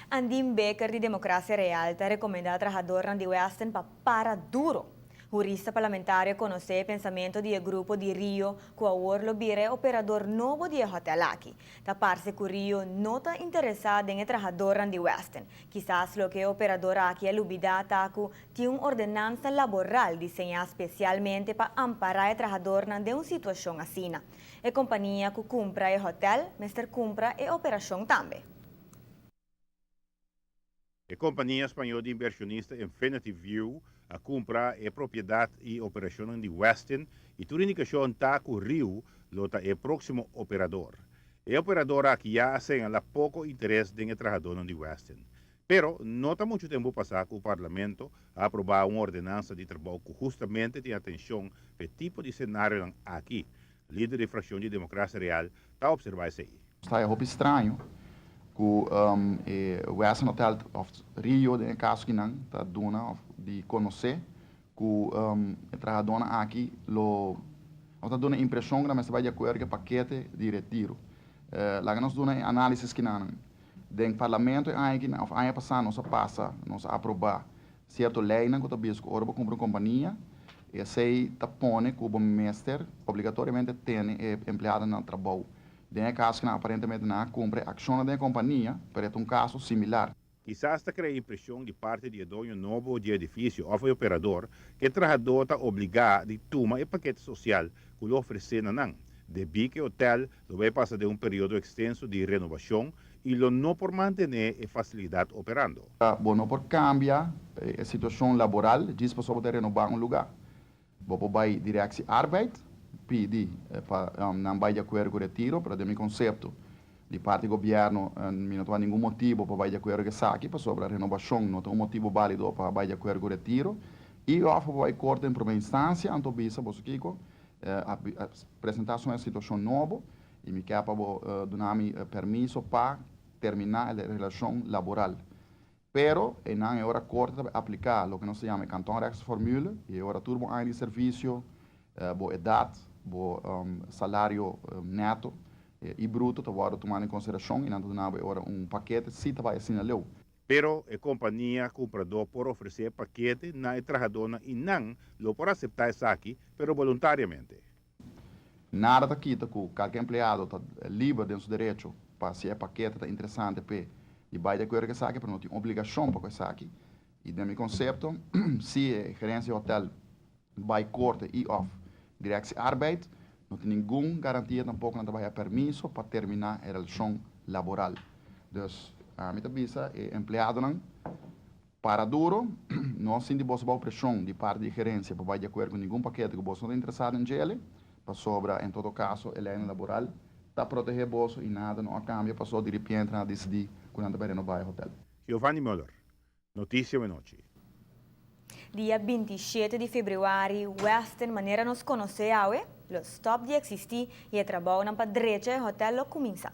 Andin Bikker di Democracia Real ta recomenda trahadornan di Westin pa para duro. Hurista parlamentario conoce pensamento di e grupo di Rio cu awor lo bira operador nobo di hotel aki. Ta parce cu Rio no ta interesa den e trahadornan di Westin. Kisas loke e operador aki a lubida ta cu tin un ordenansa laboral diseña specialmente pa ampara e trahadornan den un situacion asina. E compania cu cumpra e hotel, mester cumpra e operacion tambe. E compania Spaño di inversionista Infinity View a cumpra e propiedad y operacion di Westin y tur indicacion ta cu Rio lo ta e proximo operador. E operador aki ya a señala poco interes den e trahadornan di Westin. Pero no ta mucho tempo pasa cu Parlamento a aproba un ordenansa di trabou cu hustamente tin atencion pa e tipo di scenario aki. Lider di fraccion di Democracia Real ta observa esey. Ta hopi straño cu Westin Hotel of Rio, den caso cu nan ta duna of di conoce cu e trahadornan aki lo ta duna impresion cu nan bay di acuerdo cu pakete di retiro. Laga nos duna analisis cu nan den Parlamento aki of aña pasa nos a pasa, nos a aproba cierto leynan cu ta bisa cu ora bo cumpra un compania, esey ta pone cu bo mester obligatoriamente tene e empleado na trabou. Den caso cu aparentemente nan a cumpra accion den compania, pero ta un caso similar. Kisas ta crea impresion di parti di doño nobo di edificio of operador cu e trahador ta obliga di tuma e pakete social cu lo ofrece na nan. Debi cu e hotel lo bay pasa den un periodo extenso di renovacion y lo no por mantene e facilidad operando. Bo no por cambia e situacion laboral, djis pasobra bo ta renoba un lugar. Bo por bay Directie Arbeid, pidi pa nan bay di acuerdo cu retiro, pero den mi concepto, di parti gobierno, mi no tin ningun motibo pa bay di acuerdo cu esaki, pasobra renovacion no ta un motibo valido pa bay di acuerdo cu retiro. Y of bay corte den prome instancia, anto bisa, boso kico, presenta un situacion nobo, y mi kier pa duna mi permiso pa termina e relacion laboral. Pero, e ora corte ta aplica loke nos ta yama kantonrechtersformule, y ora tur bo aña di servicio, bo edad, bo salario neto y bruto ta wordo tuma den consideracion y nan ta duna ora un pakete si ta bay asina leu. Pero e compania cumprador por ofrece pakete na e trahadornan y nan lo por acepta esaki, pero voluntariamente. Nada ta kita cu cualkier empleado ta liber den su derecho pa si e pakete ta interesante p'e y bay di acuerdo cu esaki, pero no tin obligacion pa esaki. Y den mi concepto, si e gerencia di hotel bay corte y of Directie Arbeid, no tin ningun garantia tampoco nan ta bay permiso pa termina e relacion laboral. Dus, ami ta bisa, e empleadonan para duro, no sinti boso bou presion di parti di gerencia pa bay di acuerdo cu ningun pakete cu boso no ta interesa den dje, pasobra en todo caso e ley laboral ta protege boso y nada no a cambia paso di repente nan a dicidi cu nan ta bay renoba e hotel. Giovanni Muller, Noticia Anochi. Dia 27 di februari, Westin, manera nos conoce awe, lo stop di existi y e trabounan pa drecha e hotel lo cuminsa.